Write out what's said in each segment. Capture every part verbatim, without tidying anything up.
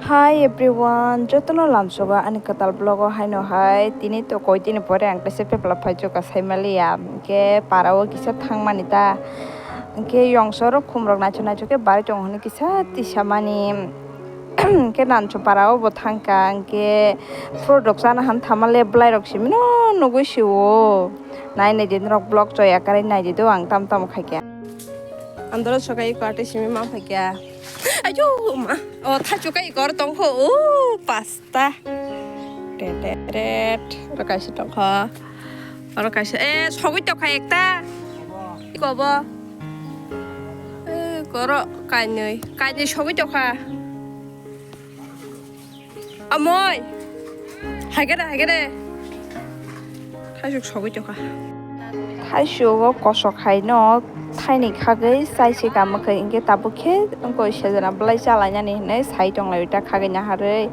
Hi everyone, jotono lamsogo ani kwtal vlog o haino hai. Tini to koi dini pore ang teisa pepla phaichuk ka saimaliya. Hwnkhe para o kisa thangmani ta. Hwnkhe yongso rok khum rok naisuk naisuk khe barwi tongo hwnwi kisa tisamani. Hwnkhe nanso para o bo thangkha. Hwnkhe fruit rok chana han thamale bwlai rok simino nugwi sio. Nai nai di norok vlog choya kwrwi nai di do ang tam tam khaikhe. Andro sokai ko ate simi ma phaikya. Ayo ma. O thachu kai kor tongkho. O pasta. Tet tet tet. Oro kaisa tongkho. Oro kaisa. Eh, sogwi tokha ekta. Iko bo. Eh, koro kainwi. Kainwi sogwi tokha. Amoi. Haigere, haigere. Thaisuk sogwi tokha. Thaisuk o kosok hai no thaini khagwi chai se kama khe, hwnkhe tabuk khe wngkoi sejana bwlai chalainani hinwi sai tonglai ta khagwi naharwi.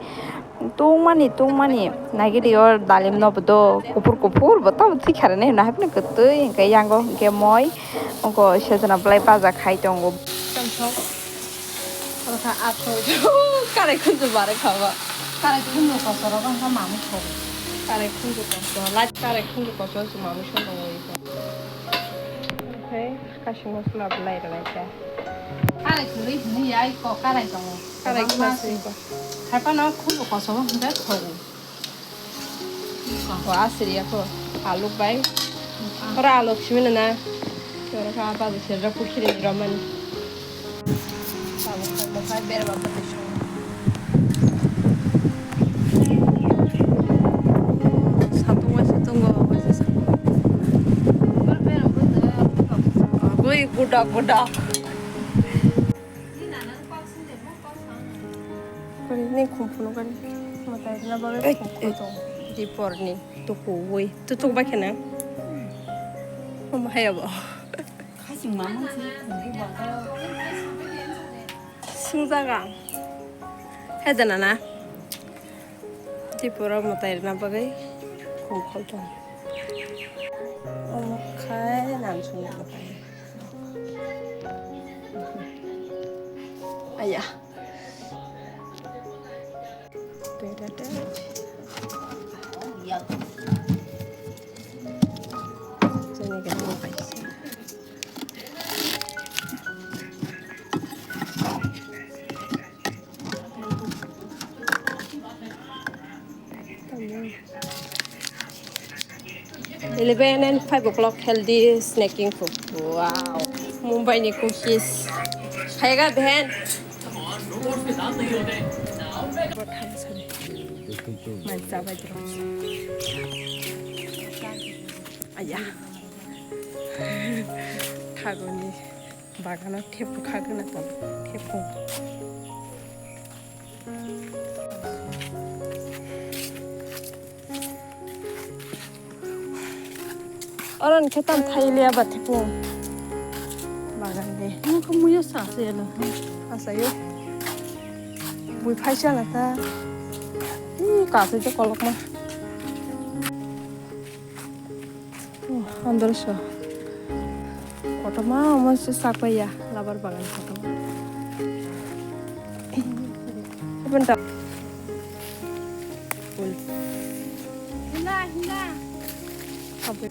Tungmani, tungmani. Naigidi o dalim no bo do kuphur kuphur bo tamo thikharani hwnwi haphano kwtwi hwnkhe yango hwnkhe moi. Wngkoi sejana bwlai baja khai tongo. Oro kha athro. Karai khunju bare khaba. Karai khunju kosoro kha mamu kho. Karai khunju kosoro. Laj karai khunju kosoro su mamu song tongo iko. Oke, kasing masala belai belai kha. Karai khurui hini yai ko karai tongo. Karai khasi ko. Haipa no khunju kosoro hingga thogo. Ko asiri ako aluk bai. Ora aluk simi na. Ora ka apa bisa rapu kiri roman. Satung waisa tongo, waisa satung. Agoi, gudak, gudak. Kori ni khum phunuk ani. Matai na bagwi khum khum tongo. Diporni tuku ui. Tutuk bai khena. Mama hai abo. Khasing mama se khum bu ba. Sungjaga. Hai jana na. Tripura mwtai rwna bagwi khungkhol tong. Omo khai nang sung nang khai. Aya. Bera de. Jani gani mo kaisa. Eleven and five o'clock healthy snacking food. Wow. Mumbai ni cookies. Khayega behen. Mai chabai rok. Aya. Thagoni bagano thepung khagwna tong thepung. Oro ni khe tam thai liya ba thepung bagan de. Nung khe muya sa se na. Asa yo. Bui phaisa na ta. Ih, ka se je kolok ma. Oh, andorso. Kotorma omo se sak bai ya, labar bagan kotorma. Ibon ta. Hinda, hinda. Abe.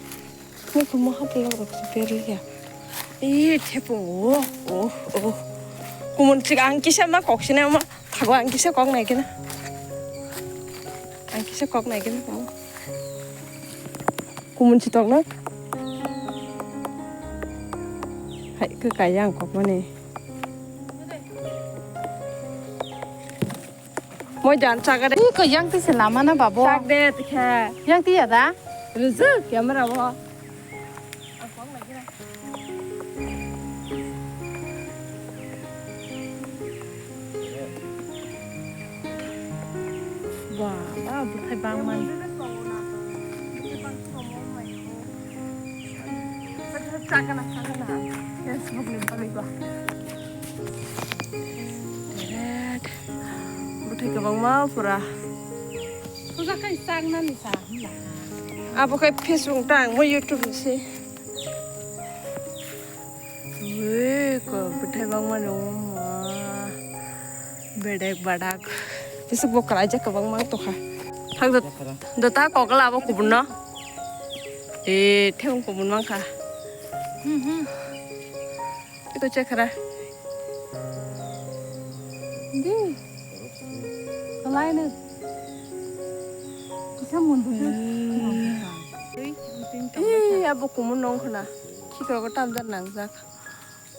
Ni kumo hapla rok se berli ya. Ih, thepung, oh, oh, oh. Kumun chik ang kisa ma kok sina ma. Thago ang kisa kok nai kena. Ang kisa kok nai kena kumun. Kumun chitok na. Hai ke kai yang kok mani. Moi jan chaga de. Ih, ko yang ti se lama na babo. Chak de kha. Yang ti ya da? Rujuk camera bo. Ba, ba, bwthai bangmani. Bwthai kwbangma pura. Puja khai chaknani sa hwnba. Abo khai Facebook tang, bo YouTube ni se. Ui, ko bwthai bangmani, o ma. Bedek badak. Isuk bo kwlaijak kwbangma tongkha. Thang do, do ta kok labo kubun no. E, thebung kubun mankha. Hmm, hmm. Ito chekhara. Di. Kwlai no. Kisa mun dun. Ee, abo kumun nong khna. Khikrogo tamjak nangjak.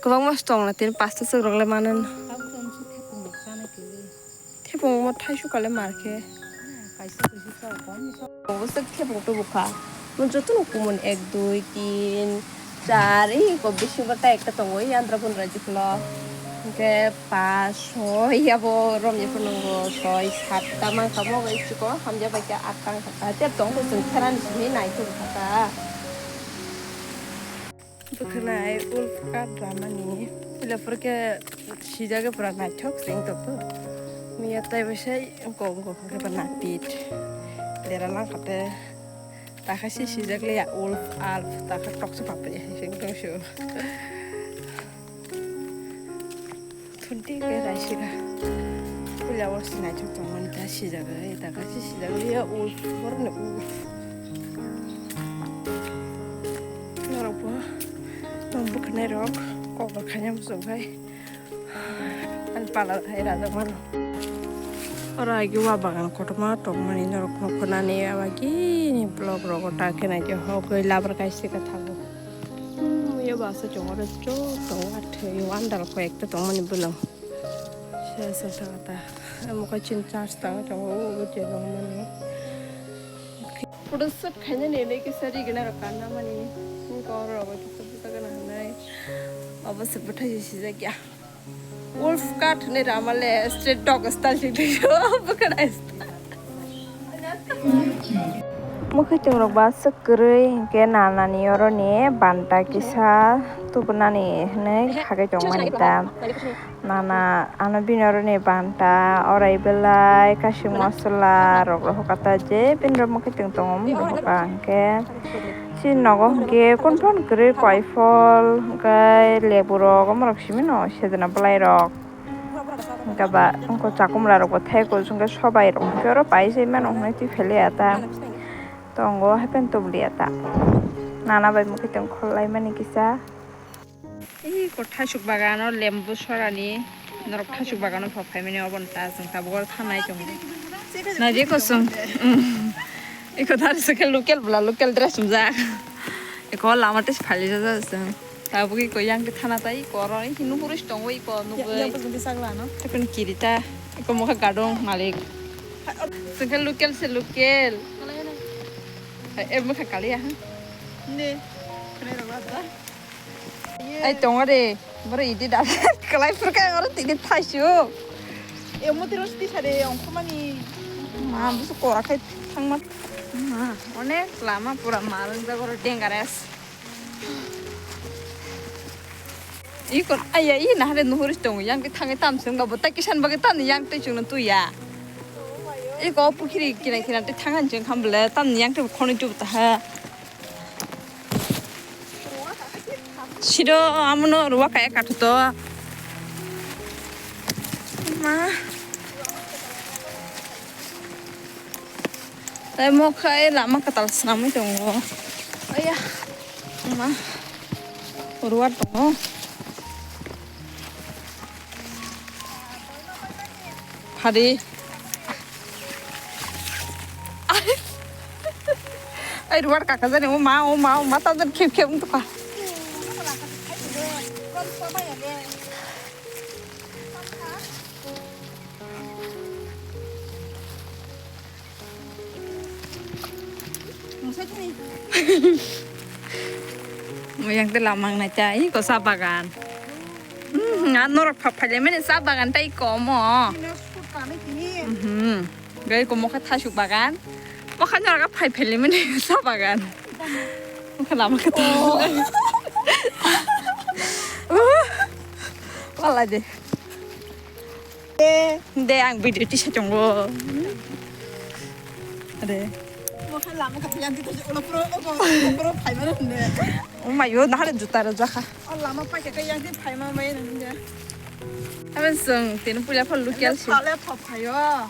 Kwbangma tongna tini pasta swk rok le manan. Thepung mo thaisu kale mar khe. Obo swk thepung tubu kha. Mo joto no kumun ek, dui, tin, char, ei ko bisingo ta ekta tongo, ei andra bundra jiklo. Hwnkhe pas, soi, abo romni phunukgo soi, satta mankha, mo bai chiko hamya bai khe atta wngkha. Tep tong khe chwng kherani simi nai tubu kha ta. Bwkhwnai Wolf cut ramani puila phuru khe sijagwi pura naithok se wng tongkha. Miya tai bai sai wngkok wngkok khe ba napit. Dera lang kha te takha se sijak liya Wolf Alf takha toksa papri hai se wng tong sio. Thunti khe raisika. Puila o sinai thok tongmani ta sijak, ta kha si sijak liya Wolf, borokni Wolf. Norok bo tong bwkhwnai rok kok rok khaina muchung khai. Ani pala hai rajak mano. Oro agi wa bagan kotorma tongmani norok nukho nani abo agini vlog rogo ta khe nai khe hogwi labar kaisa khe thango. Hmm, ya basa chong oro chok tongo, athai wandal koi ekta tongmani bwlwng. Sesa sakata. Amo koi chin charge tang tongo, ubo je tongmani. Photo shoot khaina nini kisa ri gana rok kanna mani. Nung kor rok bai kisa buta gana hanai. Abo se bwthai se sijak ya. Wolf cut hwnwi rama le straight dog style se twiyo bwkhwnai style. Mwkhwtwng rok ba swk kwrwi hinkhe nanani oroni banta kisa tubunani hwnwi khagwi tongmani ta. Nana ano bini oroni banta orai belai kasing mosola rok rohorkha ta je bini rok mwkhwtwng tongo wng rohorkha hinkhe. Chini nogo hinkhe konphon kwrwi koiphol hinkhe lebu rok omo rok simi no sedona bwlai rok. Hinkhe ba wngkha chakumla rok bo thai kuchuk hinkhe sobai rok hinkhe oro pai se mano hinwi twi pheliya ta. Tongo hapheno tubuliya ta. Nana bai mwkhwtwng khol laimani kisa. Ei ko thasuk bagano lembu sorani norok thasuk bagano phok phaimani obo ta chwng tabuk oro thanai tongo. Naidi kosong. Iko dar se khe local bwla local dress umjak. Iko lama tei phali jajak chwng. Tabuk iko yang khe thana tai iko oro hinwi hurus tongo iko nugwi. Yang pun bisa gelano. Tekun kirita iko mokha gadong malik. Chwng khe local se local. E mokha kaliya ha. Ne. Kene rogla da. Ai tongo de, boro idi da. Kalai phuru khe oro tini thaisu. E motiro sti sare ongkhormani. Ma busu kora khai thangma. Ma, onek lama pura mal wngjak oro dangerous. Ikon aya i nahare nuhuri tongo yang ke thangai tam sung ba bota kisan bage tam yang tei chungno tuya. Iko pukhiri kina kina tei thangan cheng khambele tam yang tei khonoi tubu ta ha. Siro amono ruwa kaya kathoto. Ma. Tai mokha e lama kwtal swnamwi tongo. Aya. Ma. Ruwa tongo. Phadi. Ai ruwar kaka jani o ma o ma o ma ta jan khep khep wng tongkha. Yang te lamang na cha i ko sa bagan. Hmm, a norok phak phaile mene sa bagan tai komo. Hmm. Gai ko mokha thasuk bagan. Mokha norok phai phaile mene sa bagan. Mokha lama kata. Wala de. De, ang video tisa tongo. De. Mokha lama kata yang kita ulo pro ulo pro phai mana de. Oh my god, nahale juta rok jakha. Oh lama pakai kaya yang phai mana mana de. Aben sung, tin puja phal local si. Phale phap phayo.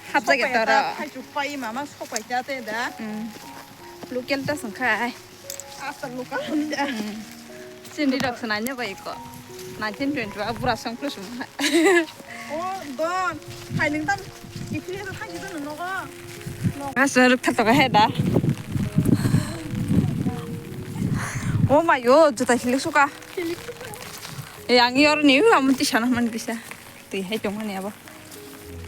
Hapjak ya toro. Thaichuk pai mama sok pai cha te da. Hmm. Local ta song khai. Asa local da. Hmm. Sindi rok sananya bai ko. Nineteen twenty ba bura song plus ma. O don. Hai ning tam. Ipri ta thang ji don nogo. Asa ruk ta to he da. O ma yo juta hilik suka. Hilik suka. E ang yor ni u amun ti sana man bisa. Twi hai tongmani abo.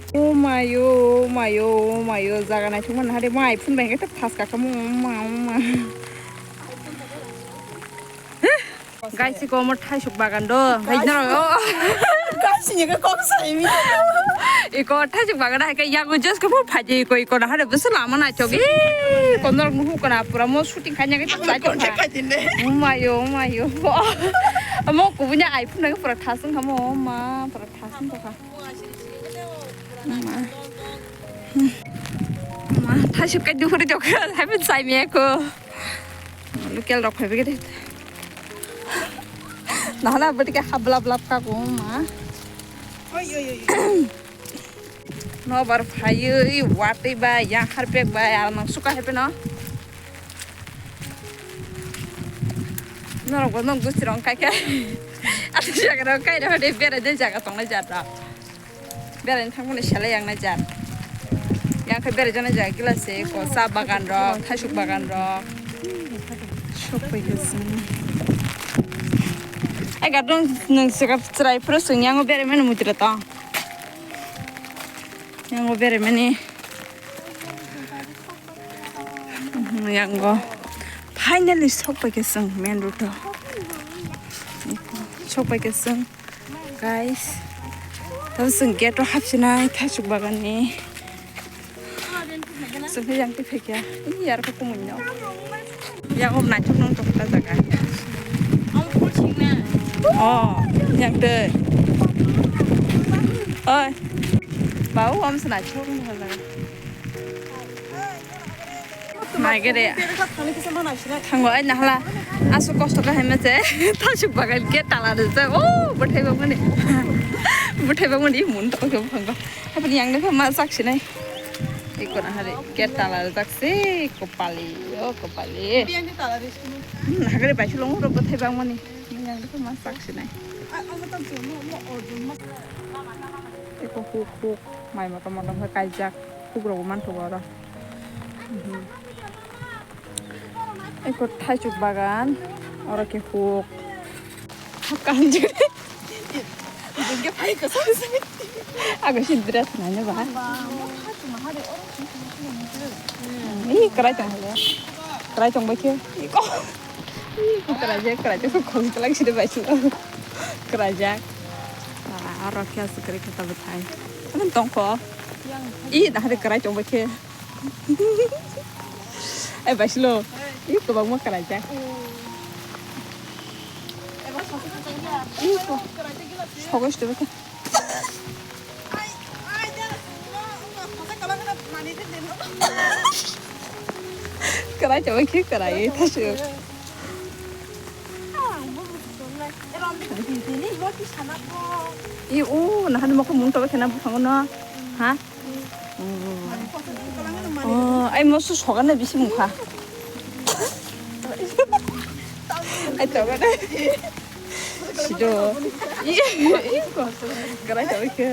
Oh my yo, oh my yo, oh my yo, jaga naithok mani hade mo iPhone bai khe thas ka kamo, oh my, oh my. Guys, iko mo thaisuk bagan do. Guys, noro, oh. Guys, ni ka kok sai mi. Iko thaisuk bagan hai ka yago just ko phaji iko, iko na hade bus lama na chogi. Kondor mu ko na pura mo shooting khanya ka. Oh my yo, oh my yo. Mo kubunya iPhone na pura thasung kamo, oh ma, pura thasung to ka. Ma. Ma, thaisuk kai duhuri jokha, happy sai me ko. Local rok phaibe gede. Nahana bwtwi khe hablap lap ka ko ma. Oi, oi, oi. Nobar phaiwi watwi bai, yang harpek bai, al mang suka happy no. Norok bo nok gusirong kai kai. Ati jaga rok kai rok de bera de jaga tongnai jat rok. Beraini thangmani selai yang naijak. Yang khe beraijak naijak gila se ko cha bagan rok, thaisuk bagan rok. Sok pai khe sini. Ai gadon nung se chwrai phuru sung yango berai mani mutira tong. Yango berai mani. Yango finally sok pai khe sung main road o. Sok pai khe sung. Guys, abo chwng gate o hapsinai thaisuk bagan ni. Chwng khe yang twi phaikha. Ih, yar khe kumui no. Yang hom naithok nang tong ta jaga. Oh, yang twi. Oi. Bau, am se naithok nang jaga. Naigede. Thango ai nahla. Asu kosto ka hema se. Thaisuk bagan ke tala de se. Oh, bwthai bangmani. Bwthai bangmani mun to ke bangma. Hapni yang de ma sak sinai. Iko na hari ke tala de sak se kopali. Oh, kopali. Nagre bai sulong ro bwthai bangmani. Yang de ma sak sinai. Eko huk huk mai motom motom khe kaijak. Huk rok bo manthogo oro. Mhm. Eko thaisuk bagan, oro khe huk. Kanjuri. Ago si dress naina ba. Ih, kwrai tong. Kwrai tong bai khe. Ih, kwrai je, kwrai je, kok khong tlang si de bai si. Kwrai jak. Ah, oro khe aswk kwrwi khe tabuk thai. Ano tongkho. Ih, nahari kwrai tong bai khe. Ai, bai silo. Ih, kwbangma kwraijak. Ih, ko. Sogo sito bai khe. Kwrai tong bai khe kwrai, thasuk. Ih, o, nahani mokho mung tong bai khe na buphango no. Ha? Oh, ai moso sogana bisi mukha. Ai togana. Sido. Iko. Garai togike.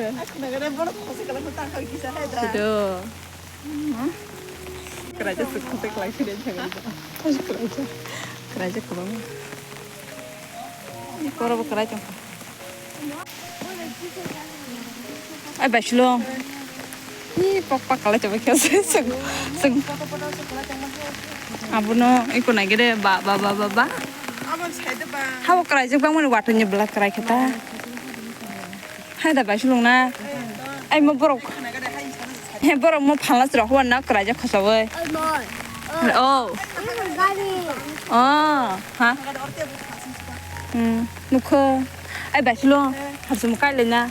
Sido. Keraja sukse kelai sini jangan. Keraja. Keraja kebang. Iko robo keraja. Ai, bai silo. Hi, pok pak kalai chabai khe sung, sung. Abono iko nai gede ba, ba, ba, ba, ba. Habo kwraijak bangmani watwi ni bwla kwrai khe ta. Hai da bai silo na. Ai, mo borok. He borok mo phalna chwrok huan na kwraijak khosawi. Oh. Oh, ha. Hmm, nukho. Ai, bai silo. Hapsum kai lena.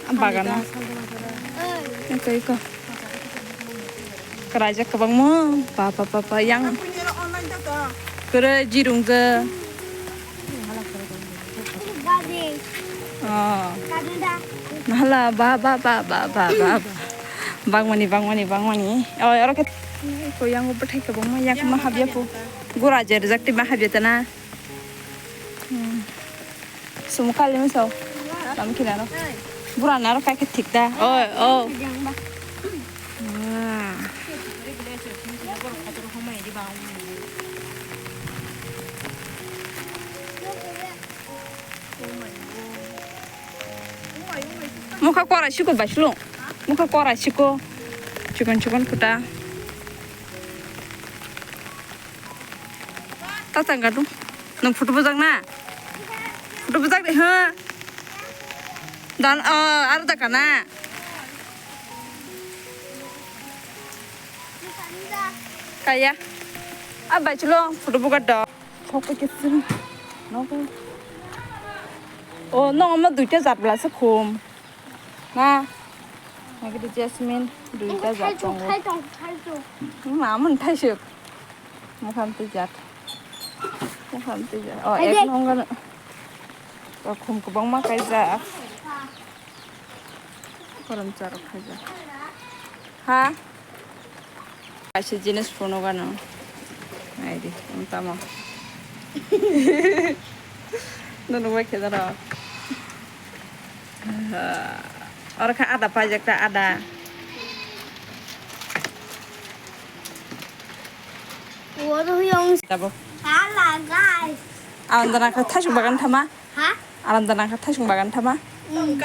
Bagana. Iko, iko. Kwraijak kwbangma. Pa, pa, pa, pa, yang. Kwrwi jirung je. Oh. Nahala ba ba ba ba ba ba ba. Bangmani bangmani bangmani. Oi oro khe ko yango bwthai kwbangma yakma habya ko. Gura je rejak twi ma habya tana. Hmm. Sum kali miso. Tam kina no. Bura naro kai khe thik da. Oi o. Ah. Mokha kora siko baislo. Mokha kora siko. Chikon chikon kuta. Tatang gadu. Nang photo bujak na? Photo bujak de ha. Dan, oh, aro da kana. Kaya. Ah, baislo photo bugat do. Thok khe sini. Nogo. Oh, no, omo duita jat bla se khum. Na. Nagidi jasmine duita jat tongo. Khai tong, khai tong. Hmm, amun thaisuk. Mukham twi jat. Mukham twi jat. Oh, ek nong gano. Oh, khum kwbangma kaijak. Korom charok khaijak. Ha? Kaisa jinis phunukgano. Naidi, tamo. Nunukbai khe daro. Oro khe ada paijak ta ada. Oro yang tabo. Hala, guys. Awan dana khe thaisuk bagan thama. Ha? Aram dana khe thaisuk bagan thama. Hmm.